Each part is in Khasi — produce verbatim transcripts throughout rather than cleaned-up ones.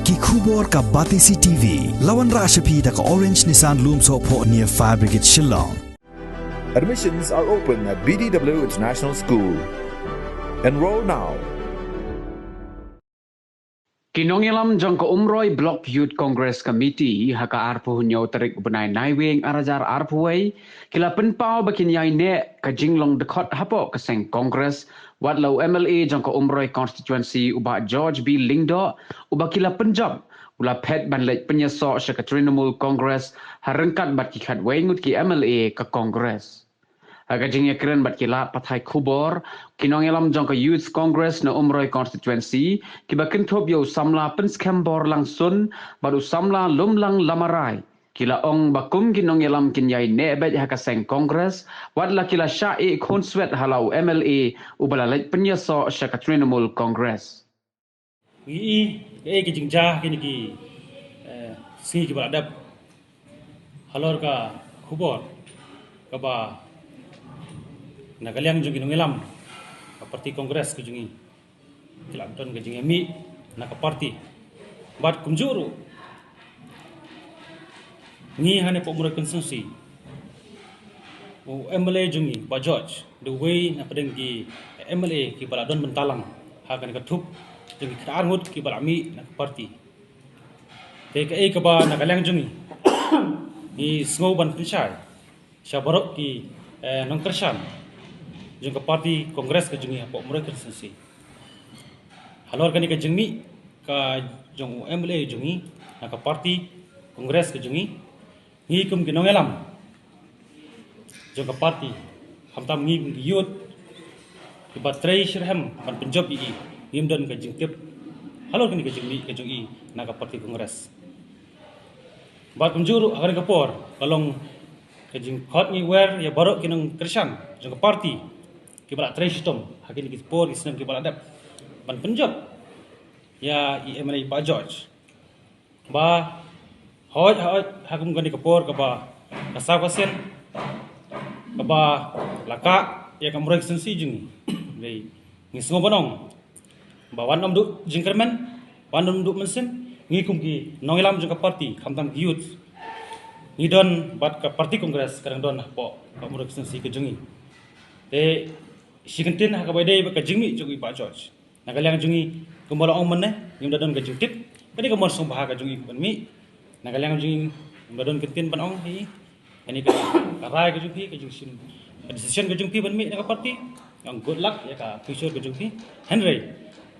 Ki khubor ka Batesi T V. La wanrah sha phi da ka Orange Nissan Lumsohphoh near Fire Brigade Shillong. Admissions are open at B D W International School. Enroll now. Ki nongïalam jong ka Umroi Block Youth Congress Committee ha ka arphew hynñiew tarik u bnai Naiwieng ar hajar arphew wei ki la pynpaw ba kin ïai neh ka jinglong dkhot hapoh ka seng Congress, wat la u M L A jong ka Umroi Constituency u Bah George B Lyngdoh uba ki la pynjop u la phet ban leit pynïasoh sha ka Trinamool Congress ha ryngkat bad ki khatwei ngut ki M L A ka Congress. Ha ka jingïakren bad ki lad pathai khubor, ki nongïalam jong ka Youth Congress na Umroi Constituency, kiba kynthup ïa u samla Pynskhem Borlangsun bad u samla Lumlang Lamarai, ki la ong ba kum ki nongïalam kin ïai neh beit ha ka seng Congress, wat la ki la shah ïeh khunswet ha la u M L A uba la leit pynïasoh sha ka Trinamool Congress. Ngi i, kaei ka jingjia kine ki, eh, sngi kiba la dep. Halor ka khubor kaba na ka liang jong ki nongïalam ka party Congress ka jong ngi, ki la don ka jingïamih na ka party. Bad kumjuh ruh ngi hangne hapoh Umroi Constituency, u M L A jong ngi Bah George, da uwei na pdeng ki M L A kiba la don bynta lang ha kane ka thup jong ki khatar ngut kiba la mih na ka party. Te kaei kaba na ka liang jong ngi, ngi sngew ban pynshai sha baroh ki, eh, nongkyrshan jong ka party Congress ka jong ngi hapoh Umroi Constituency. Halor kane ka jingmih ka jong u M L A jong ngi na ka party Congress ka jong ngi, ngi kum ki nongïalam jong ka party, khamtam ngi kum ki youth kiba trei shitrhem ban pynjop ïa i, ngim don ka jingtip halor kane ka jingmih ka jong i na ka party Congress. Bad kumjuh ruh ha kane ka por ka long ka jingkhot ngi wer ïa baroh ki nongkyrshan jong ka party kiba la trei shitom ha kine ki por ki snem kiba la dep ban pynjop ïa i M L A Bah George. Ba hoi, hoi, ha kum kane ka por kaba ka saw ka sien kaba la kah ïa ka Umroi Constituency jong ngi. Dei ngi sngew ban ong ba wat nym duh jingkyrmen, wat nym duh mynsiem, ngi kum ki nongïalam jong ka party, khamtam ki youth, ngi don bad ka party Congress ka dang don hapoh ka Umroi Constituency ka jong ngi. Te shi kyntien ha kaba ïadei bad ka jingmih jong i Bah George. Na ka liang jong ngi kumba la ong mynne, ngim da don ka jingtip. Kane ka mon sngewbha ka jong ngi ban mih. Na ka liang jong ngi ngim da don kyntien ban ong hi. Kane ka, ka rai ka jong phi, ka jingshim, ka decision ka jong phi ban mih na ka party. Ong good luck ïa ka future ka jong phi. Hynrei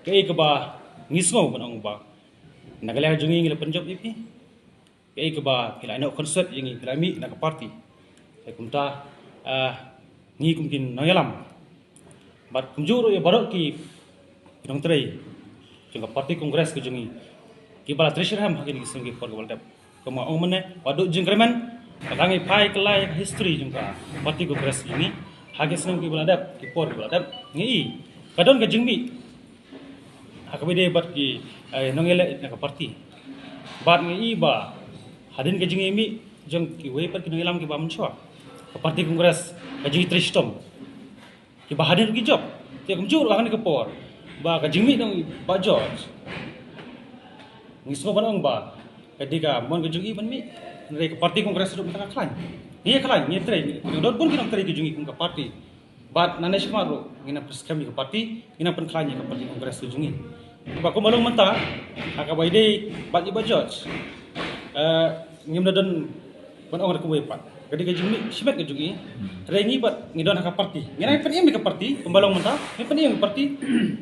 kaei kaba ngi sngew ban ong ba na ka liang jong ngi ngi la pynjop ïa phi. Kaei kaba phi la ïehnoh khunswet ïa ngi, phi la mih na ka party. Te kumta, ah, ngi kum ki nongïalam bad kumjuh ruh ïa baroh ki nongtrei jong ka party Congress ka jong ngi kiba la trei shitrhem ha kine ki snem ki por kiba la dep. Kumba ong mynne, wat duh jingkyrmen, lada ngi phai kylla ïa ka history jong ka party Congress jong ngi ha ki snem kiba la dep, ki por kiba la dep, ngi i ka don ka jingmih ha kaba ïadei bad ki, eh, nongïaleh na ka party. Bad ngi i ba hadien ka jingïamih jong kiwei pat ki nongïalam kiba mynshuwa, ka party Congress ka jingtrei shitom kiba hadien ruh ki jop. Te kumjuh ruh ha kane ka por ba ka jingmih jong i Bah George, ngi sngew ban ong ba ka dei ka mon ka jong i ban mih. Hynrei ka party Congress ruh mynta ka khlaiñ. Ngi khlaiñ, ngi trei, ngi don bun ki nongtrei ki jong i kum ka party. Bad nangne shakhmat ruh ngin nang pynskhem ïa ka party, ngin nang pynkhlaiñ ïa ka party Congress ka jong ngi. Ba kumba long mynta ha kaba ïadei bad i Bah George, eh, ngim da don ban ong da kumwei pat. Ka dei ka jingmih shimet ka jong i. Hynrei ngi bad ngi don ha ka party, ngin nang pynim ïa ka party. Kumba long mynta ngin pynim ïa ka party.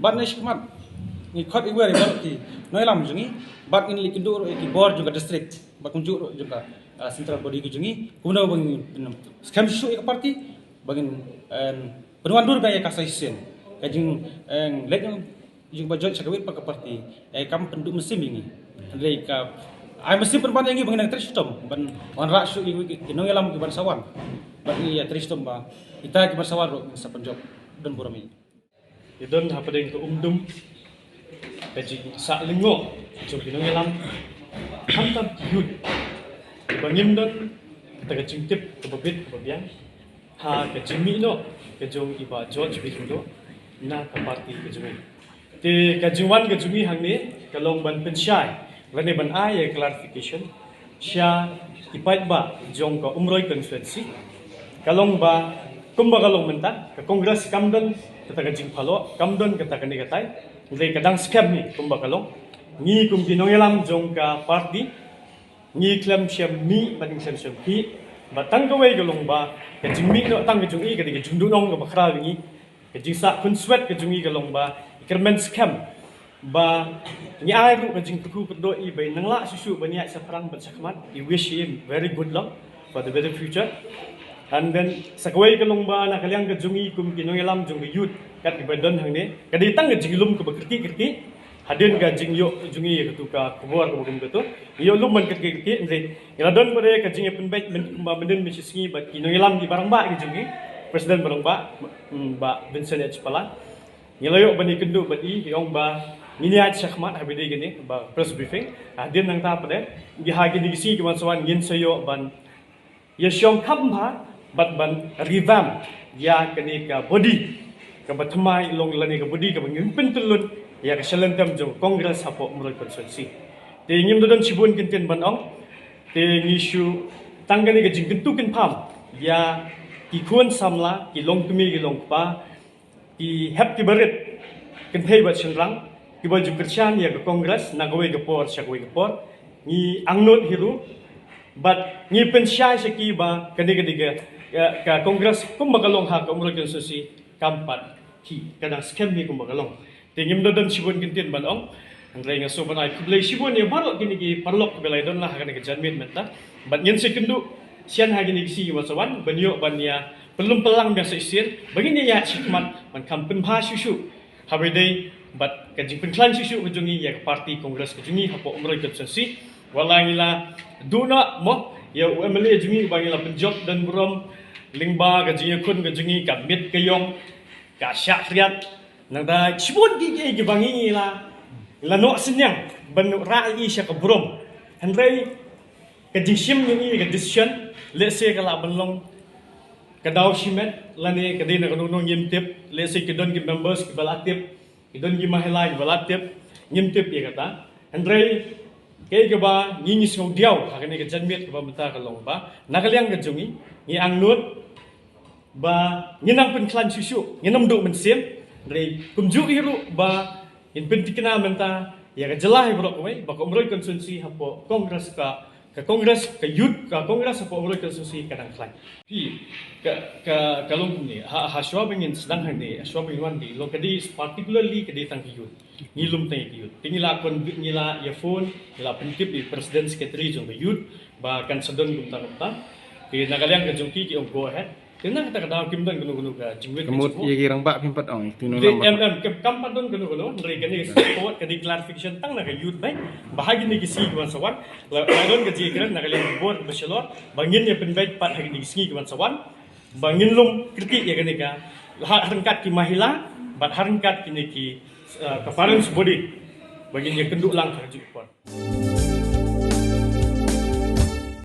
Bad nangne shakhmat ngi khot ïa wer ïa baroh ki nongïalam jong ngi, bad ngin leit kynduh ruh ïa ki bor jong ka district bad kumjuh ruh jong ka, ah, central body ka jong ngi, kumno ba ngin, ngin skhem shuh ïa ka party ba ngin, em, pynwandur biang ïa ka suggestion, ka jing, em, leit jong i Bah George sha kawei pat ka party, eh, kam pynduh mynsiem ïa ngi. Hynrei ka ai mynsiem pynban ïa ngi ba ngin nang trei shitom ban wanrah shuh ïa ki nongïalam kiban sa wan, ba ngi ïa trei shitom ba kita kiban sa wan ruh ngin sa pynjop. Don burom ïa ngi. Ngi don hapdeng ka umdum ka jingsah lyngngoh jong ki nongïalam, khamtam ki youth, ba ngim don kata ka jingtip kaba bit kaba biang ha ka jingmih noh ka jong i Bah George B Lyngdoh na ka party ka jong ngi. Te ka jingwan ka jong ngi hangne ka long ban pynshai Lane ban ai ïa clarification sha ki paidbah jong ka Umroi constituency. Ka long ba kumba ka long mynta, ka Congress kam don kata ka jingphalok, kam don kata kane katai. Hynrei ka dang skhem hi kumba ka long. Ngi kum ki nongïalam jong ka party ngi khlem shym mih bad ngi khlem shym khih. Bad tang kawei ka long ba ka jingmih noh tang ka jong i ka dei ka jingduhnong kaba khraw ïa ngi. Ka jingsah khunswet ka jong i ka long ba i kyrmen skhem ba ngi ai ruh ka jingkyrkhu kyrdoh i ba in nang lah shuh shuh ban ïaid shaphrang bad shakhmat. I wish him very good luck for the better future. And then sa kawei ka long ba na ka liang ka jong i kum ki nongïalam jong ka youth, kat kiba don hangne, ka dei tang ka jinglum kaba kyrkieh kyrkieh. Hadien ka jingïoh jong i ïa katu ka khubor kaba kum katu, ïoh lum ban kyrkieh kyrkieh. Hynrei ngi la don pat ka jingïapynbeit mynba mynnin mynshisngi bad ki nongïalam kiba rangbah ka jong i, President ba rangbah, mm, Bah Vincent H Pala. Ngi la ïoh ban ïakynduh bad i, i ong ba ngin ïaid shakhmat haba ïadei kane ba press briefing. Hadien nangta pat, ngi ha kine ki sngi ki wan sa wan ngin sa ïoh ban ïashong kham bha bad ban revamp ïa kane ka body kaba thymmai long lane ka body kaba ngin pyntyllun ïa ka shalynter jong Congress hapoh Umroi constituency. Te ngim da don shibun kyntien ban ong. Te ngi shu tang kane ka jingkyntu kynpham ïa ki khun samla, ki longkmie ki longkpa, ki hep ki barit, kynthei bad shynrang, kiba ju kyrshan ïa ka Congress na kawei ka por sha kawei ka por. Ngi angnud hi ruh bad ngi pynshai sha ki ba kane ka dei ka, ka, ka Congress kumba ka long ha ka Umroi constituency kam pat khih, ka dang skhem hi kumba ka long. Te ngim da don shibun kyntien ban ong. Hynrei nga sngewbha ban ai khublei shibun ïa baroh kine ki paralok kiba la ïadon la ha kane ka janmiet mynta. Bad ngin sa ïakynduh shen ha kine ki sngi kiba sa wan ban ïoh ban ïa pynlum pynlang biang sa shisien ba ngin ïa ïaid shakhmat ban kham pynbha shuh shuh haba ïadei bad ka jingpynkhlaiñ shuh shuh ka jong ngi ïa ka party Congress ka jong ngi hapoh Umroi constituency. Wat la ngi la duh noh mo ïa u MLA jong ngi ba ngi la pynjop don burom lyngba ka jingïakhun ka jong ngi, ka miet ka ïong, ka shah khriat. Nangta shibun ki, ki, kiba ngi la, la noh synñiang ban rah ïa i sha ka burom. Hynrei ka jingshim jong i, ka decision, lehse ka lah ban long ka daw shimet lane ka dei na kano kano ngim tip. Lehse ki don ki members kiba la tip, ki don ki mahila kiba la tip, ngim tip ïa kata. Hynrei kaei kaba ngi, ngi sngewdiaw ha kane ka janmiet kaba mynta ka long ba na ka liang ka jong ngi, ngi angnud ba ngin nang pynkhlaiñ shuh shuh, ngin ym duh mynsiem. Hynrei kumjuh hi ruh ba ngin pyntikna mynta ïa ka jylla hi baroh kawei ba ka Umroi constituency hapoh Congress ka, ka Congress, ka youth ka Congress hapoh Umroi constituency ka dang khlaiñ. Phi, ka, ka, ka long kumne, ha, ha shuwa ba ngin sdang hangne, ha shuwa ba ngin wan, dei long ka dei particularly ka dei tang ka youth. Ngi lum tang ïa ka youth. Te ngi la kon, ngi la ïa phone, ngi la pyntip ïa president secretary jong ka youth ba kan sa don kumta kumta. Te na ka liang ka jong ki, ki ong go ahead. Te na kata ka daw kim don kano kano ka jingwit ka jingmut. Ka mut ïa ki rangbah phim pat ong, tu no. Em, em, kam, kam pat don kano kano, hynrei kane ka step forward, kane clarification tang na ka youth beit. Ba ha kine ki sngi ki wan sa wan, la, la don ka jingkren na ka liang ka bor ba shalor ba ngin ïa pynbeit pat ha kine ki sngi ki wan sa wan. Ba ngin lum kyrkieh ïa kane ka, ha, ha ryngkat ki mahila bad ha ryngkat kine ki, eh, ka parents body ba ngin ïa kynduh lang ha ka juh ka por.